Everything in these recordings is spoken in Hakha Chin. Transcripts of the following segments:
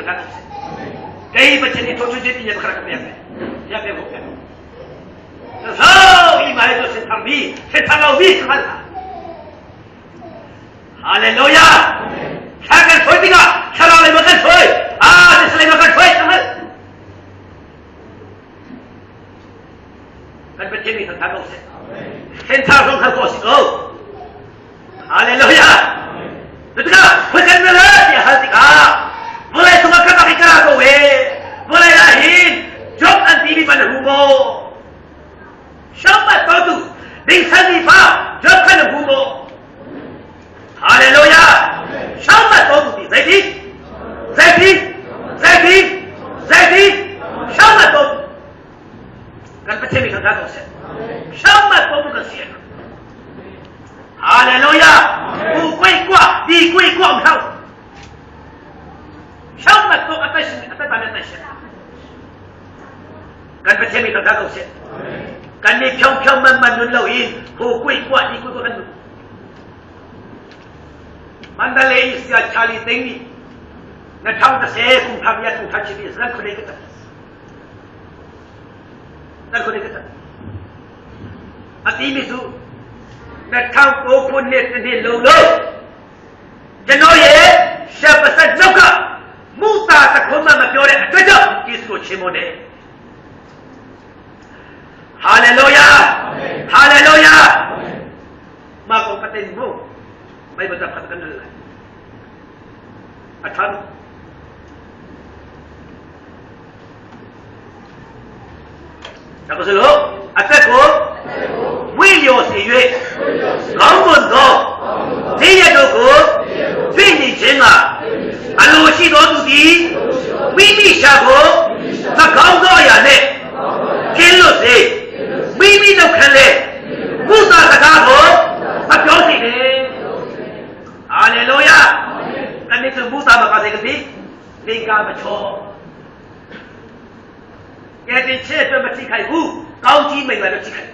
thang ko seh. Kei Pathian nih thawchuah ti ya pakhat ka pek. Ya pek ko pek. So i mai to sen thang mi, sen thang lo mi khal. Hallelujah. Thla kan soi tikah thlarau lei ma kan soi. Ah, this lei ma kan soi thang. Kan Pathian nih thang ko seh. Sen thang zong khal ko si ko. Hallelujah. Tikah khuakan na la ti hal tikah vawlei cungah ka bak i ka ra ko ve. Vawlei ah hin Job an timi pa na hu maw? Shama to tu ding sal mi fa Job kha na hu maw? Hallelujah. Shama to tu ti zeiti? Zeiti? Zeiti? Zeiti? Shama to tu. Kan Pathian mi kan ko seh. Shama to tu kan si. 哈利路亚！富贵国，地贵国头，小乜都一得先，一得大一得先。กันประเทศมีคำถามเขาเสร็จกันนี่เพียวเพียวมันมันนุนเราอินผู้กุ้ยกว่าดีกุ้ยกว่ากันมันดาเลเซียชาลีเต็งนี่นั่นเท่าจะเสกุมทำยากุมทำชีวิตนั่นคนนี้ก็จะนั่นคนนี้ก็จะอติมิสุ 2009ခုနှစ်တစ်နှစ်လုံးလုံးကျွန်တော်ရဲ့ရှက်ပစက်နှုတ်ကမူတာတခုမှမပြောတဲ့အတွက်ကြောင့်ယေရှုကိုချီးမွမ်းတယ်ဟာလေလုယာဟာလေလုယာမာကိုပတင်မို့ไม่บัดขัดกันเลยအထာဒါကစလို့အသက်ကိုဝိလျော်စီ၍ကောင်းမွန်သောဇိရတို့ကိုတွေ့နေခြင်းကအလိုရှိသောသူသည်မိမိရှာကိုမကောင်းသောအရာနှင့်ကျင်းလွတ်စေမိမိတို့ခံလေဘုရားစကားကိုမပြောစေနဲ့ဟာလေလုယာတနေ့ကဘုရားမပါစေကတိလင်္ကာမချောကဲဒီချက်အတွက်မထိခိုက်ဘူးကောင်းကြီးမိန်လာတော့ထိခိုက်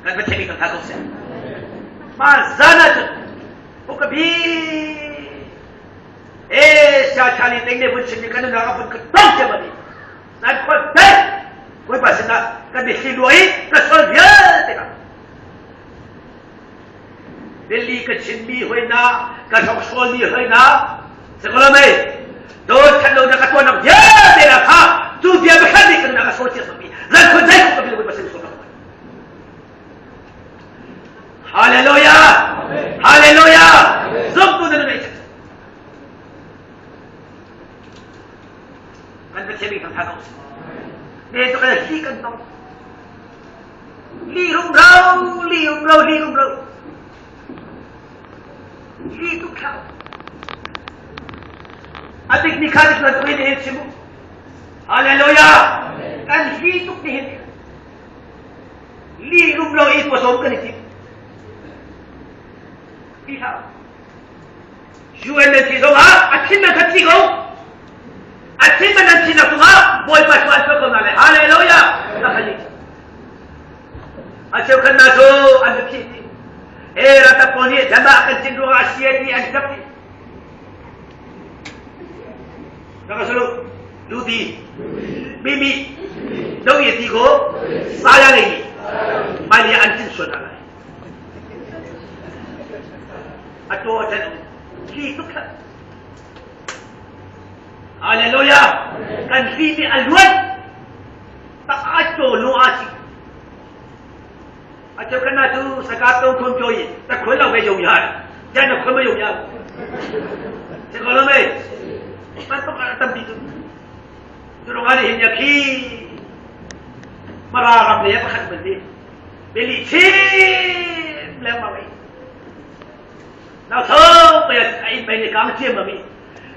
กันประเทศนี้กันทางเขาเสียมาซานาจุพวกพี่เอชาชาลีเต็งเนี่ยบุญชินกันนะกับบุญกระต้องเจ็บมันนั่นคนเด็กคนภาษากันดิชิลวยกระสอบเยอะเต็มเดลีกับชินมีหอยนากับสองโซมีหอยนาสักคนไหมโดนฉันโดนกระตัวนักเยอะเต็มละจูเบียไม่ขัดนี่กันนะกระโซเชียลมีนั่นคนเด็กก็เป็นคนภาษาสุด哈利路亚，哈利路亚，总不能来。กันเป็นเชมิทางทางเขาเนี่ยตัวกันลีกันต้องลีรุมเราลีรุมเราลีรุมเราลีทุกข่าวอติกนิคาติกนั่นตัวนี้เห็นชิมุฮาเลลูยากันลีทุกนี่เห็นลีรุมเราอีกผสมกันอีกพี่ครับ UN ที่ส่งอ่ะอาทิตย์นั้นทัดที่เขาอาทิตย์นั้นที่นักตัวบอยปัสวันก็มาเลยฮาเลลูยาแล้วใครอาเจ้าขนาดโตอันที่เอรัตปนีจมากันจินรูอาเซียดีอันดับที่แล้วก็สรุปดูดีมีมีดูยีดีก็สายอะไรนี่ไม่มีอันจินส่วนอะไรအတော်တဲ့လီတုခဟာလေလုယာကန်လီမီအလွတ်တအချိုလိုအာစီအချေခနာသူစကားတုံးခွန်ပြောရင်တခွန်းလောက်ပဲယုံရတယ်ကျန်တော့ခွန်းမယုံရဘူးစကားလုံးမေမတော့အတမ်ဒီသူတို့ကလည်းညခီမရာကပလေပခတ်မဒီဘလီချီလဲမဝေးနောက်ဆုံးไปไอ้ไปในกลางเชี่ยมามี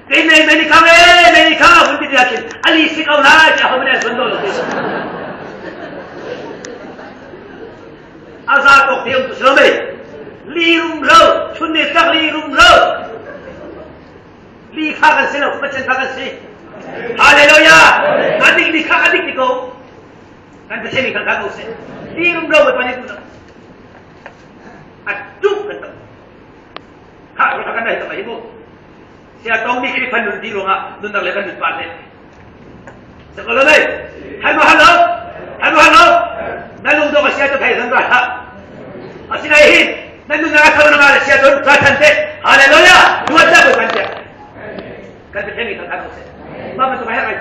กินในไปในกลางเอ้ไปในกลางคุณติดยากินอลีสิเอาละจะเอาไม่ได้สนตัวเลยอาซาตกเตียงตัวเสมลีรุมเราชุนเนตักลีรุมเราลีข้ากันสิเราไม่ใช่ข้ากันสิฮาเลลูยาอันนี้ลีข้าอันนี้ที่เขานั่นจะใช่มีข้าเขาเสลีรุมเราไปตอนนี้ตัวอัดจุกกันตัวข้าเราทำกันได้ทำไมบุ Sia tong mi Khrihfa nun ti ruangah nunnak le kan nun pa le. Sakolo lei. Hai ma halo. Hai ma halo. Na lung dong a sia tu thai zan ra ha. Asinain hin na nunnak a thar na le sia tu ra than te. Hallelujah. Tuan ta ko kan te. Kan Pathian nih thangthat ko seh. Mah bantuk a herh ai.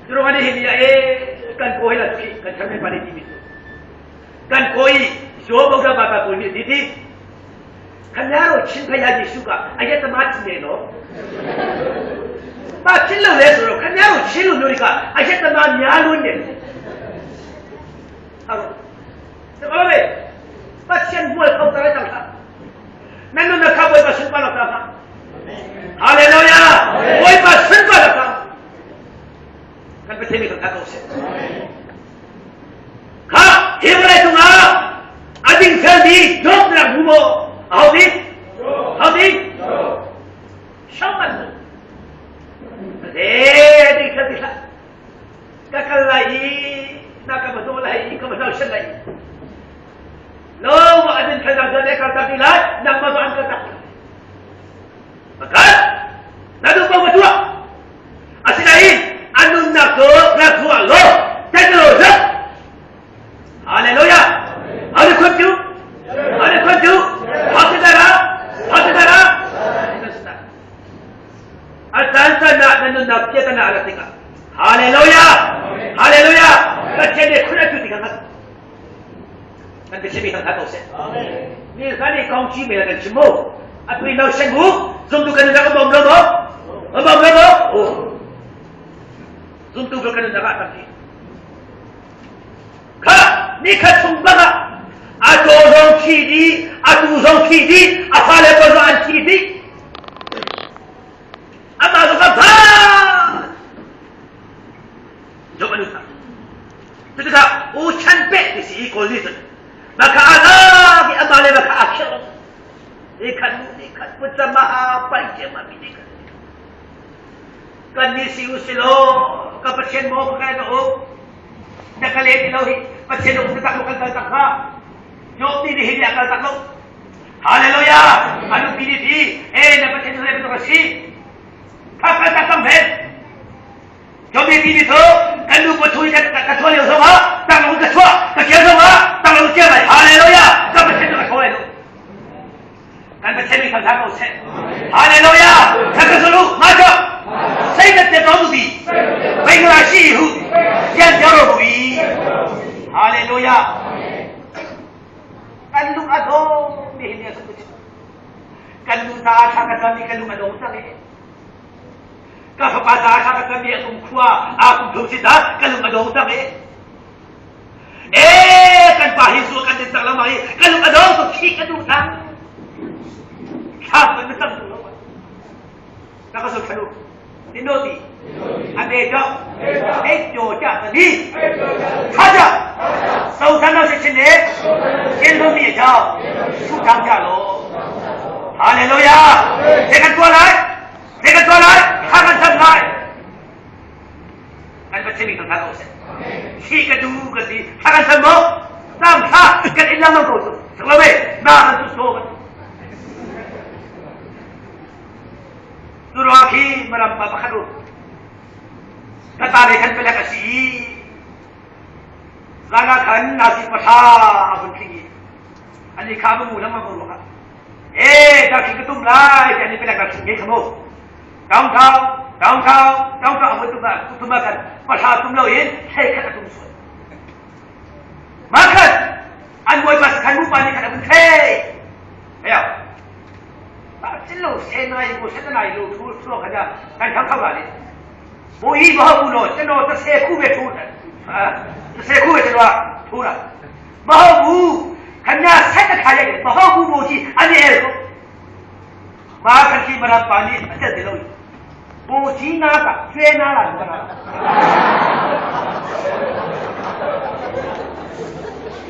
Cu ruangah nihin ni ah ee kan kawi la khi kan chairman pa nih timi cu. Kan kawi Joe Bogda Bata pawl nih ti ti. Kan yaro chin phaya Jesu ka ayat ma chin ne no. Ma chin lo le so kan yaro chin lo ni ka ayat ma nya lu ne. Haro. Se ko le. Pathian bual kho ta lai tang kha. Nan nun na kha Bawipa sunparnak ta kha. Hallelujah! Bawipa sunparnak ta. Kan Pathian nih kan kha ko seh. Kha hi vawlei cungah a dingfelmi dawtnak hmu maw? Aho nih? Aho nih? Shauman mu. Eh, dingfel ti hlah. Ka kal lai i na ka va daw lai i ka va hnau lai. Lo ma a dinfelnak vialte kal tak dih lai, nangmah zong an kal tak dih lai. Pakhat, na duh paoh va tuah. Asinain a nunnak cu na tuah law, ten law zat. Hallelujah. Hallelujah. Hallelujah. Hallelujah. Hallelujah. A caan caan ah na nunnak piatana a rat tikah Hallelujah! Hallelujah! Pathian nih khun a tu tikah kan biachimmi kan hlat ko seh. Ni zan i kong chi me kan chim mu. A tui no shen mu. Zum tu kan rak bom lo mo. Bom lo mo. Zum tu kan rak tam ti. Kha ni khat chung bang ah a caw zong thi di, a tu zong thi di, a fale pawl zong an thi dih. Amah zong a phan. Job anu kha. Cutikah u chan pe ti si i kawl nih cun maka a lak i amah le maka a khirh. Ni khat ni khat putama a pai cia ma mi ni khat. Kan ni si u si law ka Pathian maw ka kai na um. Na ka le ti lo hi Pathian um tak lo kan kal tak ha. Job nih nihin ni a kal tak lo. Hallelujah! A nupi nih ti, eh na Pathian cu zei bantuk a si? Kha kal tak cang hen. Job nih ti mi cu kan nu pathu in ka chuah lio zong ah tang lo ka chuah, ka cia zong ah tang lo cia lai. Hallelujah! Ka Pathian cu ka chuah lai lo. Kan Pathian nih kan ko seh. Hallelujah! Kan ka sulu, ma cho. Sei ka te tong bi. Wei la shi hu. Jian jiao ro bi. Hallelujah! Kan lung a dong ni hin ni kan nu ta tha ka cam i kan lung a dong cang e. Ka fapa ta tha ka cam i a kum khua a kum thum si ta kan lung a dong cang e. Eh kan pa hi su kan din cang lamang i kan lung a dong tuk khi ka duh cang. Thla kan na cang tu lo. Ka ka so thanu. Tinoti. Ate cho. Ei cho cha ta ni. Tha cha. Sau than na se chin le. Chen lo mi cho. Su chang cha lo. Hallelujah. Thế kan tua lai. Thế kan tua lai. Tha kan tham lai. Kan Pathian nih thangthat ko seh. Hi ka du ka ti. Thla kan tham maw? Tam thla kan in lang ko tu. Thang lo ve. Na kan tu so kan. Tu ruang khi maram pa pakhat u. Ka ta le khan pelek a si i zan ah khan nasi patha a vun tling i ani kha mu lam ma ruang ah eh ta khi ka tum lai ti ani pelek ka thing nge khamu Taung thau, taung thau, taung thau a vun tum ah tum ah khan pahra tum loin hlei khat a tum sual. Mah khan an bawipa sakhan mupa nih khan a vun thei. Heo. Mah cin lo se nai bu se nai lu thu thu kha ja kan thang thau la ni. Bu hi ba bu no chen no ta se khu ve thu ta se khu ve chen wa thu la. Ba bu khan na set ta kha ya ba bu bu chi ani el ko. Mah khan khi Mirang pa nih a tel ti lo i buci na ka cue na la na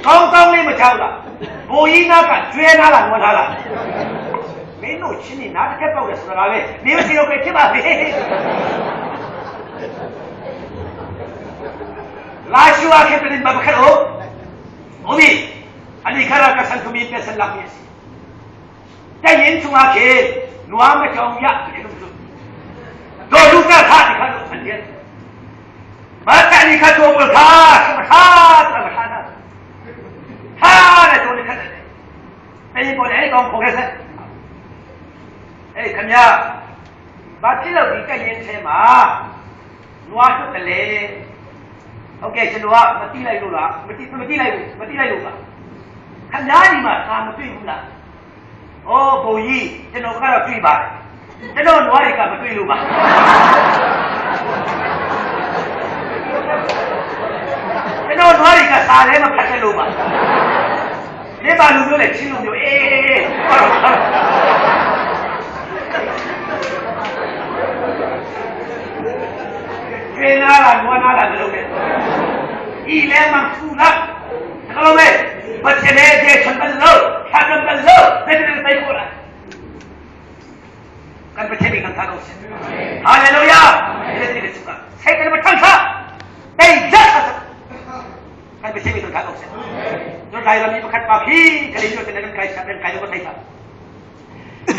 Kong kong le ma chau la buyi na ka cue na la na la 没弄起你拿着开包给死了嘞，你们谁要快去吧呗。拉西瓦开不能把不开哦，我们，啊你看那个山头面变成那边。在年初啊，去 Nuam ka chong ya ti lu su. Do lu ka kha ti kha lu an tian. Ma ta ni kha to bul kha ma tha ta ma tha na. Tha na to ni kha. အဲ့ပေါ်လေအဲ့ကောင်ခေါ်ခဲ့ဆက်အေးခင်ဗျာဘာဖြစ်လို့ဒီတက်ရင်ထဲမှာနွားကျွတ်တယ်လေဟုတ်ကဲ့ကျွန်တော်ကမတိလိုက်လို့လားမတိမတိလိုက်ဘူးမတိလိုက်လို့ပါခင်ဗျာဒီမှာသာမတွေ့ဘူးလားဩဘုံကြီးကျွန်တော်ကတော့တွေ့ပါတယ်ကျွန်တော်နွားတွေကမတွေ့လို့ပါကျွန်တော်နွားတွေကစာလည်းမဖတ်တယ်လို့ပါ 你把路标来吃路标，哎哎哎，好了好了。ကျွေနာလားနွားနာလားမလုပ်နဲ့ဤလဲမှထူလားတကလို့မဲမချနေတဲ့ချက်ပလို့ခါကပလို့တဲ့တဲ့တိုက်ပေါ်လာကံပချေကံသာလို့ဟာလေလုယာဒီတဲ့တဲ့ဆိုင်တယ်မထန်ခါတေးကြကံပချေကံသာလို့ တို့တိုင်းရမီပခတ်ပါခီကလေးတို့တဲ့ကဲဆက်တဲ့ကဲကိုထိုက်တာ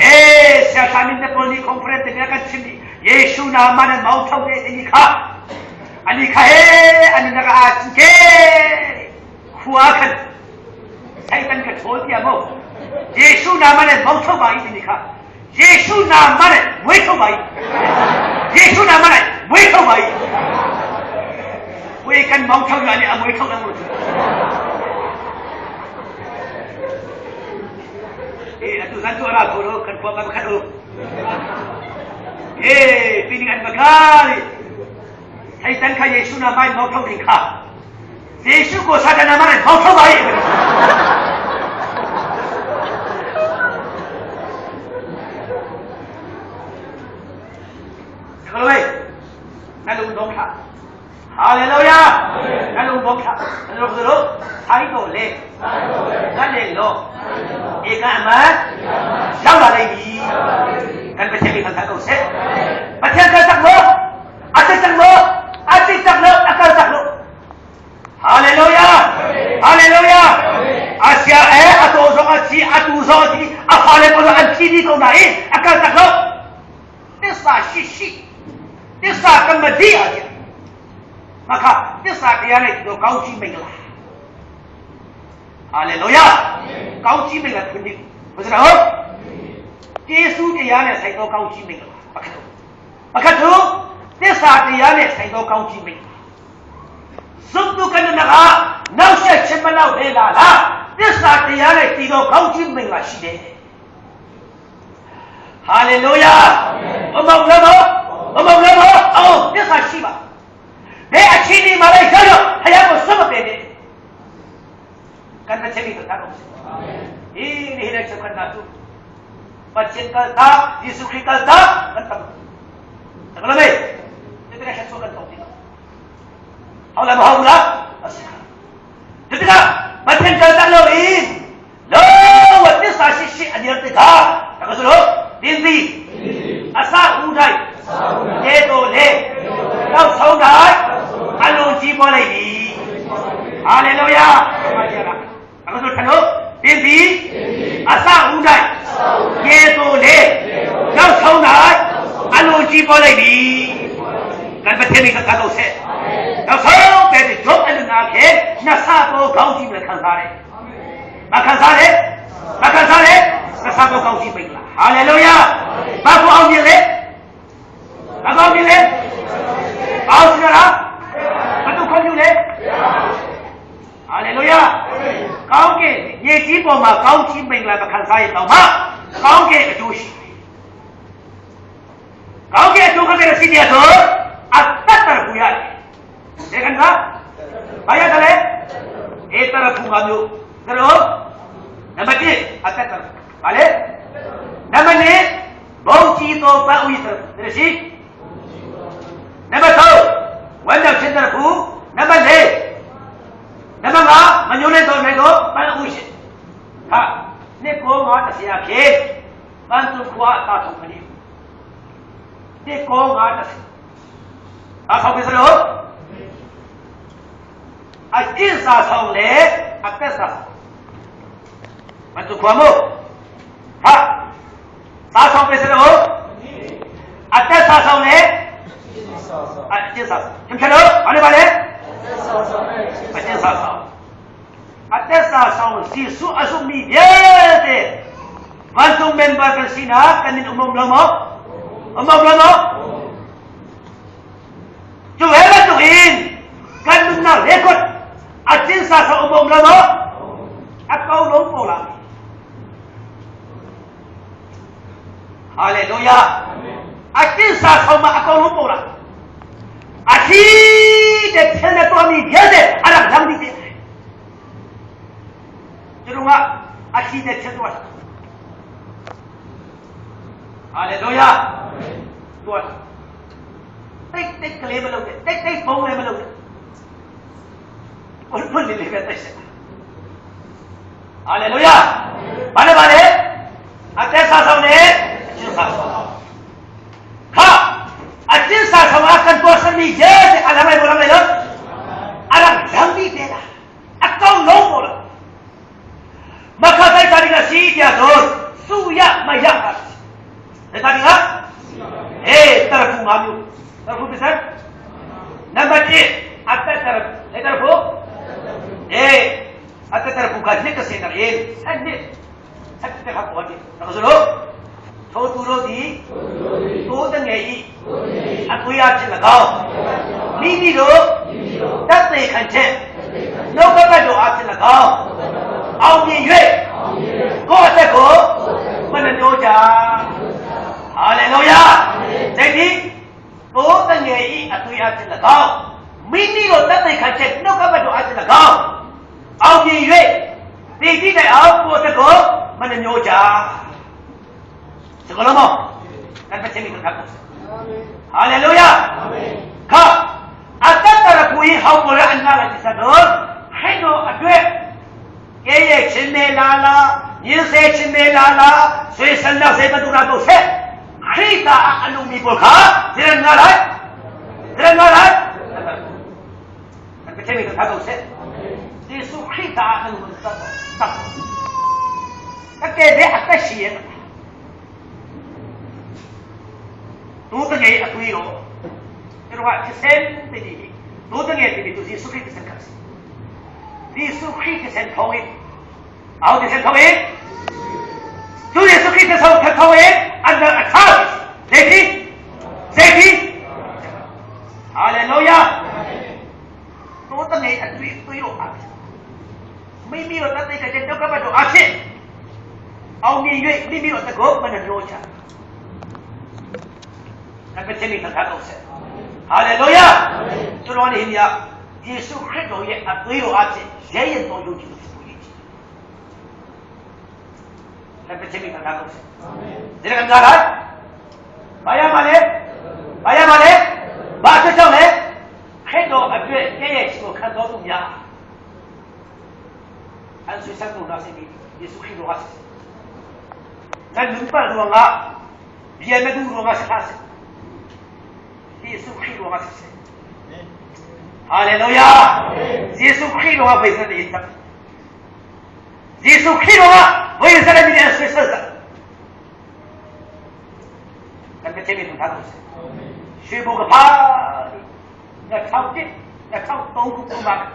အေးဆရာသမင်းတဲ့ပေါ်လီကွန်ဖရင့်တဲ့ကချင်းယေရှုနာမနဲ့မောင်းထုတ်တဲ့အနိခါအနိခါဟဲအနိနကအချကေခွာခန်ဆိုင်တန်ကထိုးပြမောယေရှုနာမနဲ့မောင်းထုတ်ပါ၏အနိခါယေရှုနာမနဲ့မွေးထုတ်ပါ၏ယေရှုနာမနဲ့မွေးထုတ်ပါ၏ဝေကန်မောင်းထုတ်ရနေအမွေးထုတ်တယ်မို့ Eh, atu santu ara ko kan ko ba kan เอ้ปีนี้อันบกาลีให้ตันข้าเยซูนาไม่มองเท่าดิข้าเยซูก็ซาตานาไม่มองเท่าไป各位，那龙东卡，哈利路亚，那龙东卡，那龙东，太多嘞，那嘞罗，一个俺们，上哪来的？กันไปเช็คกันทักเอาเสร็จประเทศกันสักโลอาทิตย์สักโลอาทิตย์สักโลอาทิตย์สักโลฮาเลลูยาฮาเลลูยาอาเซียเออาตัวสองอาชีอาตูสองอาชีอาฟาเลปอันที่นี่ตรงไหนอาการสักโลติสาชิชิติสากันมาดีอาเซียมาค่ะติสาเดียเนี่ยตัวเกาจีไม่ละฮาเลลูยาเกาจีไม่ละคนนี้不是的 ယေရှုတရားနဲ့ဆိုင်သောကောင်းချီးမင်္ဂလာပခတ်ပခတ်သူသစ္စာတရားနဲ့ဆိုင်သောကောင်းချီးမင်္ဂလာဇုတ်တုကနနာနောက်ဆက်ချင်မလောက်ပဲလားလားသစ္စာတရားနဲ့တည်သောကောင်းချီးမင်္ဂလာရှိတယ်ဟာလေလုယာအမောင်လမောအမောင်လမောအောင်သစ္စာရှိပါဘယ်အချင်းဒီမှာလဲရောက်ရောက်ဖယားကိုစွတ်မပယ်နဲ့ကံတစ်ချက်ပြီးတော့တာတော့အေးဒီနေ့ချက်ခဏတူ Patient kalta, Yesu Christ kalta, kantang. Nakalabay. Dito ka siya sukat tong dito. Hawla mo hawla. Dito ka, patient kalta loin. Lo, what this ashishi anir tika. Nakasulod, dindi. Asa unay. Yeto le. Now saunay. Alon ji mo lai di. Hallelujah. Nakasulod kano? Dindi. Asa unay. ယေသူလေနောက်ဆုံး၌အလိုကြီးပေါ်လိုက်ပြီကံပတိမိကကတော့ဆက်နောက်ဆုံးတဲ့ဂျုံအလနာခေနဆာပေါ်ကောင်းကြီးမခံစားတယ်မခံစားတယ်မခံစားတယ်နဆာပေါ်ကောင်းကြီးမိတ်လားဟာလေလုယာဘာကိုအောင်မြင်လဲဘာကောင်းမြင်လဲအောင်စလားဘသူခွင့်ပြုလဲဟာလေလုယာကောင်းကင်မြေကြီးပေါ်မှာကောင်းကြီးမိတ်လာမခံစားရတော့မှ ကောင်းကင်အကျိုးရှိတယ်ကောင်းကင်အကျိုးခတဲ့စီတဲ့ဆိုအတ္တတရဖူရတယ်ဒီကံကဘာရတယ်လဲဧတရဖူငါမျိုးဒါလို့နံပါတ်1အတ္တတရဘာလဲနံပါတ်2ဘုံကြီးသောပန်းဥယျတရဖူဒါရှိနံပါတ်3ဝမ်းမြောက်ခြင်းတရဖူနံပါတ်4နံပါတ်5မညိုးတဲ့တော်နိုင်တော့ပန်းဥယျဟာနှစ်ကောငါတဆရာခေပန်းသူခွာတာထုံခဏီနှစ်ကောငါတဆရာအဆောက်ပြစလို့အကျင့်စာဆောင်လေအသက်စာမတူခွာမို့ဟာ Sa song pe se lo. Atte sa song le. Atte sa song. Kim lo. Ane ba le. Atte sa song. Atte sa song Jesuh a zummi vialte vancung member kan sinak kan in umum lo maw? Umum lo maw? Cu he bantuk in kan nunnak record a cin sa sa umum lo maw? A ko lo ko la. Hallelujah. A cin sa sa ma a ko lo ko la. A thi te thil na tuahmi vialte a rak dang dih te. Cu a thi te thil tuah. Hallelujah. Tuah. Tek tek ka le ba lo te. Tek tek bong le ba lo te. Pun pun li le te se. Hallelujah. Bale bale. A te sa sa ne. Chin sa sa. Kha. A chin sa sa ma kan tuah sami je te alamai bolamai lo. Arak dang di te la. A kau lo mo la. Maka kai tadi ka si tia cun su ya mai ya ka si. Kai tadi ka? Eh, tarafu nga mu. Tarafu bisa? Number 8, atta taraf. Eh, tarafu? Eh, atta tarafu ka ni ka se tar en. San ni. San te kha ko ni. Ta ko lo. Tho tu ro di. To ta nge i. A tu ya chin la kao. Mi mi ro. တတ်သိခံချက်နှုတ်ကပတ်တော်အဖြစ်၎င်းအောင်မြင်၍ကိုယ့်အသက်ကိုမနှမျောကြဟာလေလုယာဒိဋ္ဌိကိုယ်တငယ်ဤအသွေးအဖြစ်၎င်းမိမိတို့တတ်သိခံချက်နှုတ်ကပတ်တော်အဖြစ်၎င်းအောင်မြင်၍တည်တည်တိုင်အောင်ကိုယ့်အသက်ကိုမနှမျောကြစကလုံးမောတန်ပချင်းမိခတ်ဟာလေလုယာခအတ္တရပူဟောပေါ်ရအနာလာစတော့ဟဲ့တော့အတွက်ကဲရဲ့ချင်းမေလာလာညင်းစေချင်းမေလာလာဆွေဆန္ဒစေဘဒူရာတော့ဆက်ခရိတာအလူမီပေါ်ခါဇေငါလိုက်ဇေငါလိုက်ပချင်းမိခတ်တော့ဆက်ယေရှုခရစ်တာအလူမီသတ်သတ်တကယ်တဲ့အသက်ရှိရဲ့တူတငယ်အသွေးတော့တို့ကစင်တည်တူတငယ်တည်တူယေရှုခရစ်စင်ကယေရှုခရစ်စင်ထောင်းအော်ဒီစင်ထောင်း主耶稣基督受他ထောင်းအန္တအထာဇေတိဇေတိဟာလေလုယာတူတငယ်အသွေးသွေးတော့အမိမိတို့တသက်တဲ့တုတ်ကပတ်တော့အဖြစ်အောင်မြင်၍မိမိတို့တကုတ်မနှလို့ချဒါပဲချင်းမိခါတော့ဆက်ဟာလေလုယာကျွန်တော်နေမြယေရှုခရစ်တော်ရဲ့အသွေးတော်အဖြစ်ရဲရဲတော်ယုံကြည်လို့ဖြစ်ပေါ်ဒါပဲချင်းမိခါတော့ဆက်ဒီကံကားလားဘာရမလဲဘာရမလဲဘာဖြစ်ကြောင့်လဲခရစ်တော်အတွက်ရဲ့ရဲ့ကိုခံတော်သူများအန်ဆွေဆက်တော်နာစေမီယေရှုခရစ်တော်ဟာ那伦巴罗啊，别那都罗啊是他是，耶稣基督啊是谁？哈利路亚！耶稣基督啊为什么的？耶稣基督啊为什么的是是的？那个前面同他都是，宣布个怕，那超级那超东古古嘛，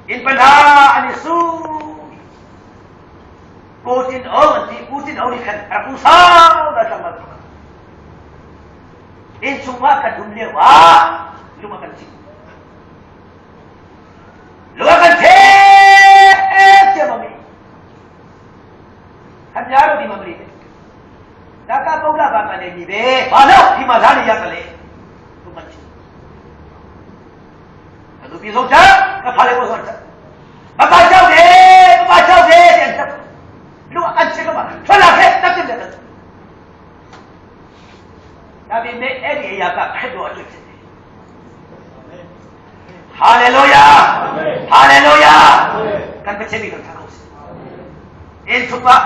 因本他安尼苏。ကိုတင်အောင်ဒီကိုတင်အောင်ခန်အပူဆောင်ဒါတမအင်းစုမကဒုံလေဝါလူမကန်ချီလူမကန်ချေတဲ့မမီခင်ဗျားတို့ဒီမှာမလေးဒါကပုဒ္ဒဘာကနေပြီပဲဘာလို့ဒီမှာလာနေရတယ်လဲလူမချီအဲ့လိုပြေဆုံးချကဖာလေပေါ်ဆုံးချမပါကြောက်တယ်မပါကြောက်တယ်တဲ့လူအချက်ကမထွက်လာခဲ့တက်တက်တယ်ဒါပေမဲ့အဲ့ဒီအရာကခက်တော့အတွက်ဖြစ်တယ်ဟာလေလုယာဟာလေလုယာကံပချေမီကထားလို့အင်းထုပါ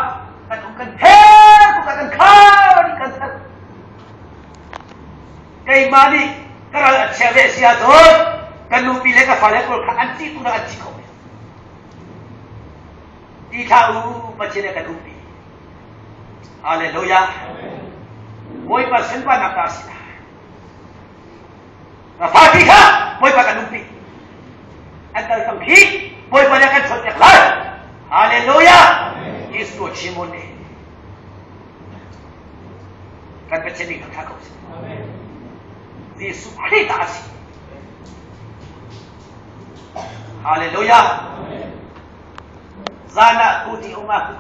ကန်ကန်ဖဲကုကန်ခါဒီကန်သကိမာနီကရအချက်ပဲဆရာတော့ကနူပီလေကဖာလေကိုခအန်တီကူနာအချီခေါဒီထားဦးမချင်တဲ့ကနူပီ Hallelujah. Bawipa sunparnak ta si lai. Na fa ti kha Bawipa kan umpi. An kal tang khi Bawipa nih a kan chawnhpiak lai. Hallelujah. Jesuh chim nih kan Pathian nih kan thlah ko sih. Jesuh Khrih ta a si. Hallelujah. Zan ah kuti um ah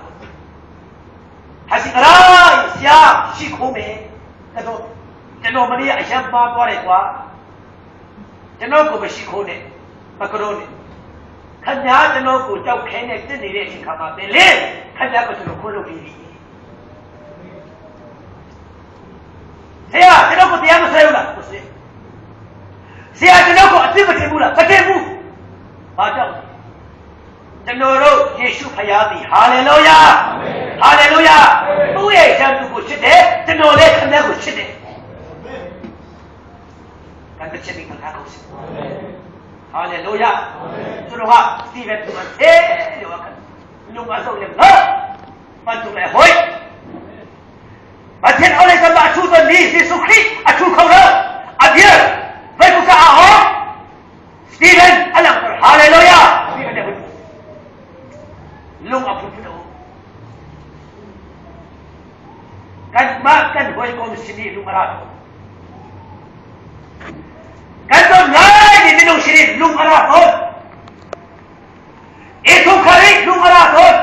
hasi rai sia shi kho me ka do ကျွန်တော်မနေ့အရန်ပါသွားတယ်ကွာကျွန်တော်ကိုမရှိခိုးနဲ့မကရိုးနဲ့ခမည်းကျွန်တော်ကိုကြောက်ခဲနဲ့တက်နေတဲ့အချိန်ခါမှာပင်လေခမည်းကိုကျွန်တော်ခွင့်လို့ပြီးပြီဆရာကျွန်တော်ကိုတရားမဆွဲဘူးလားမဆွဲဆရာကျွန်တော်ကိုအပြစ်မတင်ဘူးလားမတင်ဘူးဘာကြောင့်ကျွန်တော်တို့ယေရှုဖခင်သည်ဟာလေလုယာဟာလေလုယာသူ့ရဲ့ရန်သူကိုချစ်တယ်ကျွန်တော်လည်းခမည်းကိုချစ်တယ် ကံတစ်ချက်ပြီးခါကောစီဟာလေလုယာကျွန်တော်ဟာစတီဗန်တူအဲလောကလုံအဆောလေငါပတ်တူလေဟိုဘာ天奥来个马出的你耶稣ခရစ်အထူခေါ်အပြည့်ဘယ်ကအောစတီဗန်အလံဟာလေလုယာစတီဗန်လည်းလုံအဖုဖုကန်မကန်ဟိုကောင်စနီလုံမရာ ကန်တော့နိုင်ဒီမင်းရှိလုံမရာတော့အထုခရီလုံမရာတော့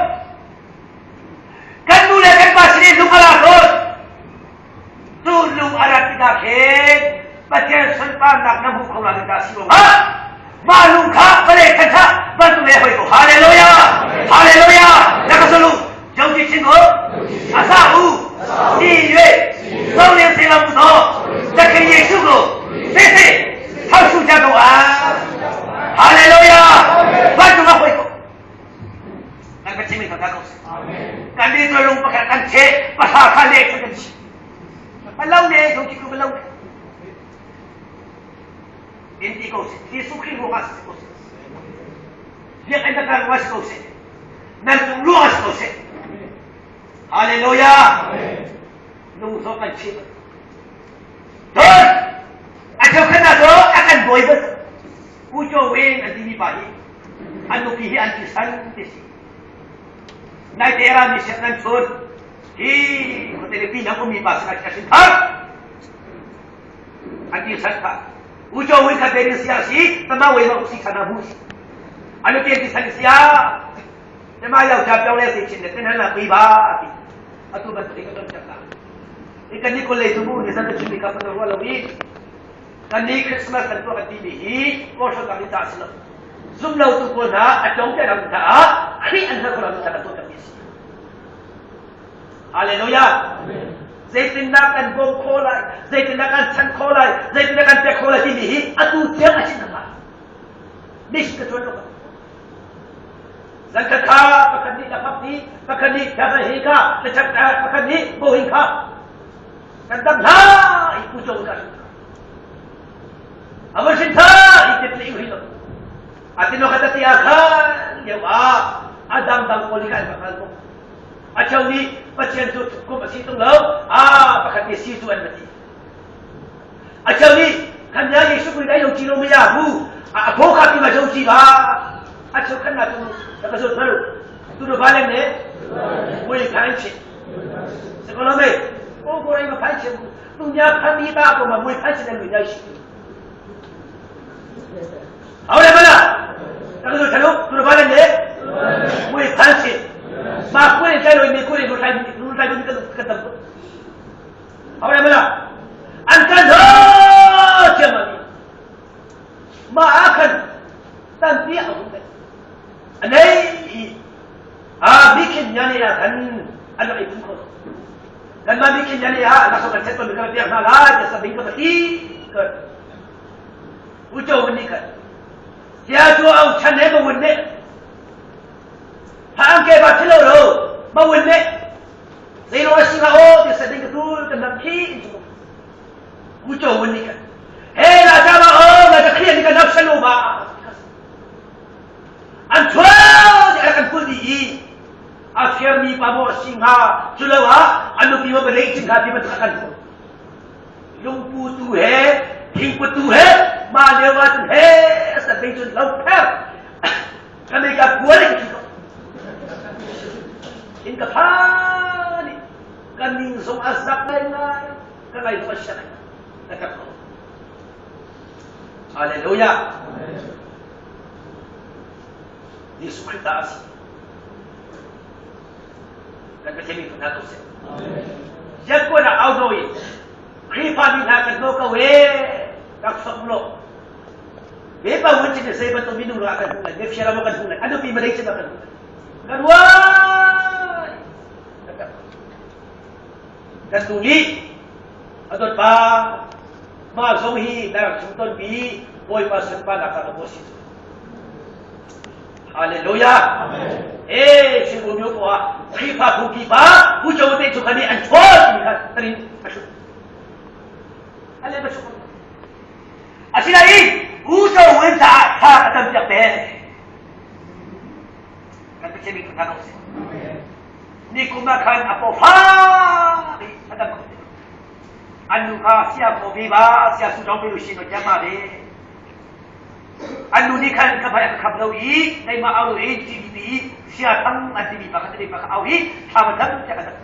ကန်နူလေကန်ပါစနီလုံမရာတော့သူလုံအရတိကခေပကျဲစန်ပါနာနမှုခေါလာတာစီဟာမာလုံခပလေခထဘတ်လေဟိုဟာလေလုယာဟာလေလုယာလကဆလူယုံကြည်ခြင်းကိုအစဦးဒီ၍သုံးလင်းစေလမှုသောသခင်ယေရှုကိုသိသိထောက်ရှုကြတော့အားဟာလေလုယာဘတ်တော်ဟိုကန်ကချင်းမိတာကောကန်ဒီတော်လုံးပခကန်ချေပစာခလေးခကန်ချီပလောင်းနေယုံကြည်ကိုပလောင်း Hindi ko Yesu Kristo kas ko Dia kaya kan was ko si Nagtuluas ko si Hallelujah Nung so kan chi Don Achaw ka na do akan boy ba Ucho wing ang dini pa hi Ano kihi ang tisan tisi Naitera mi siya ng chon Hi ko telepina kumipas ka siya ang tisan ka 有教会看别人下西，他妈为了西看那不西，阿你别去参下，他妈要加表来谁请的？跟他那回吧，阿都把这个都讲了。你跟你过来做么？你上个去你干嘛？我老魏，跟你 Christmas 很多个弟弟，我说咱们咋死了？zum 老都过那，阿中间人他啊，黑安他过来他都讲意思。哈利路亚。 Zeitindah kan bom kholai, zeitindah kan chan kholai, zeitindah kan pek kholai timi hi atu tiang a sin ma. Nis ka chon lo. Zan ka kha pakhat ni la phap ni pakhat ni kha hi ka la chak pakhat ni bo hin kha. Kan dam la i pu chong ka. Awar sin tha i tet le hi lo. Atino kata ti akha leu a adam dang koli ka bakal ko. 阿叫你把钱做过把西东楼啊，把看你西做安问题。阿叫你看人家耶稣归来有几罗米亚不啊，破卡比嘛有几吧？阿叫看那都那个时候他都都把人呢，为看钱，这个老妹，我过来一个潘钱，东家潘米大个嘛，为潘钱的人家西。好来嘛啦，那个时候他都都把人呢，为潘钱。 ma kure chalo ni kure no tai no tai no ka ka 好来嘛啦，安kan ho chama ma akan tan pi a hu anai a bikin yani ya kan ano ay ko kan ma bikin yani ya na so kan seto mi ka pi na la ja sa bin ka ti ka ucho ni ka ya jo au chan ne mo ne ဟာအန်ကေဘာဖြစ်လို့လို့မဝင်နဲ့ဇေရောရှိပါအိုးဒီစတဲ့ကတူကနခီကူချိုဝင်နေကဟဲလာကြပါအိုးငါတခရီးကနောက်ဆက်လို့ပါအန်ထွားတဲ့ကန်ကူဒီအဖျာမီပါမောစင်ဟာကျလောဟာ A nupi ma balei cing kha ti bantuk kan hmuh. Lungpu tu he thingpu tu he ma lio ah cun he sa bei cun lo pher. Ka mei ka kual ka thi ko. In ka phan i ka ning zong a zak ngai ngai ka ngai zong a sia ngai ka tap ko. Hallelujah. Jesuh Khrih ta a si. Kan Pathian min hna ko seh. Ziakkuan ah au nawi Khrihfa mi hna kan naw ko e rak sok lo. Ve pa wun chin sei bantuk minung ra kan hmu lai, me fiara mo kan hmu lai, anu pi malay chin kan hmu lai. Kan ruai. Kan tu ni adot pa ma zong hi na rak chung ton bi Bawipa sunpa nak ka mo si. Hallelujah. Eh, si bu myo ko ah Khrihfa phu ki pa hu jo te chu khani an chol ti kha tarin pashu. Ale pashu. Asinain hu jo wen ta tha ka tam piak te. Kan Pathian min kha ko si. Ni kum ah khan a paw fa i a dam ko. An nu kha sia ko bi ba sia su dong bi lu shin no jama be. An nu nih khan ka hmai a ka kham lo i keimah au lo in TDP sia thang an timi pa kha timi pa kha au i thla va dam tiah ka dam.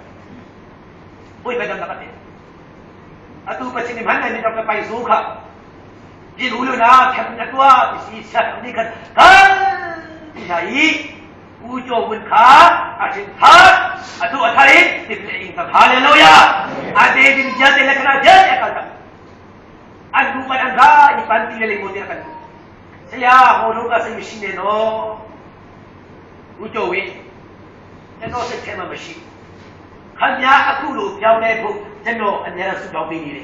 Bawipa dam na ka ti. Atu pa sin hman ni Dr. Pai Zu kha di lu na khem na tua ti si sia thang nih khan kal ti hna i U Cho Wun kha a hrin that atu a thar in tifle ing tak hallelujah a de din jia te le kana jia te kal tak An nu pan an ra i pan ti le lei te kan saya ho no ka sai machine ne no u cho wi te no se the ma machine khan ya aku lu piao le bu te no an ya su dong bi ni le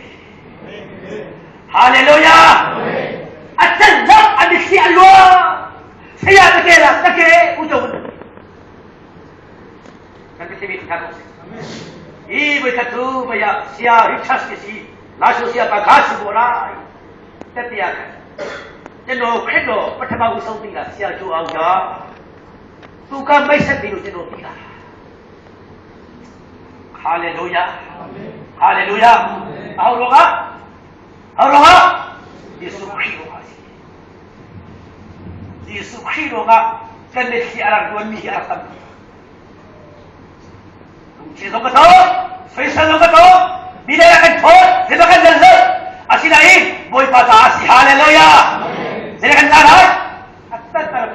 hallelujah a chen la an si an lo saya ta ke la ta ke u cho kan te mi tha ko se i voi khat tu ba ya sia richas ke si လာရှုစီယတာခါရှိပေါ်လာတက်တရားခကျွန်တော်ခရစ်တော်ပထမဦးဆုံးသိတာဆရာချိုအောင်ကသူကမိတ်ဆက်ပြီးလို့ကျွန်တော်သိတာဟာလေလုယာဟာလေလုယာအော်လောကအော်လောကယေရှုခရစ်တော်ပါစီယေရှုခရစ်တော်ကကနေ့စီအရကွန်မီအရတမ် ခြေဆုံးကတော့ဆွေဆန်ကတော့မိတဲ့kan thot sila kan lallo asinain boy pa sa si hallelujah sila kan lahat at tar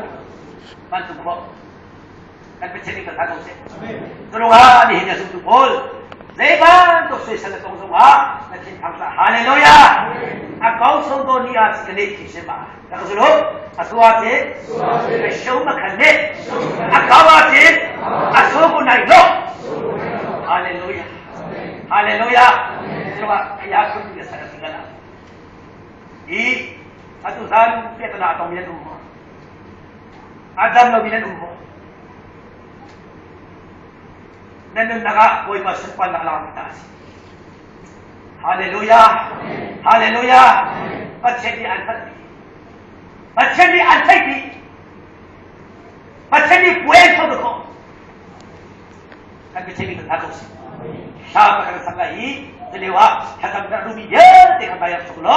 bantu ko kan pecheni kan thako se tulunga ni hinya sum tu pol zeiban to sui sal tong zong ah na thin thang sa hallelujah a kau so do ni a si ne thi se ba na ka zulo a suwa te a shau ma khan ne a kawa te a so ko nai lo hallelujah hallelujah ဆိုတော့အရာခုပြဆရာစင်ကလာဒီအတူဇန်ပြတနာတော်မြတ်တို့အဒမ်လိုဘီနုမောနနနကဘိုင်မစပန်လာလာတာစီဟာလေလုယာဟာလေလုယာပတ်ချက်ဒီအန်ဖတ်ပတ်ချက်ဒီအန်ထိုက်ဒီပတ်ချက်ဒီပွေဆောဒခေါkan bichemi kan thakos sha pa kan sanga i telewa thakam da rumi ye te kan bayar chuklo.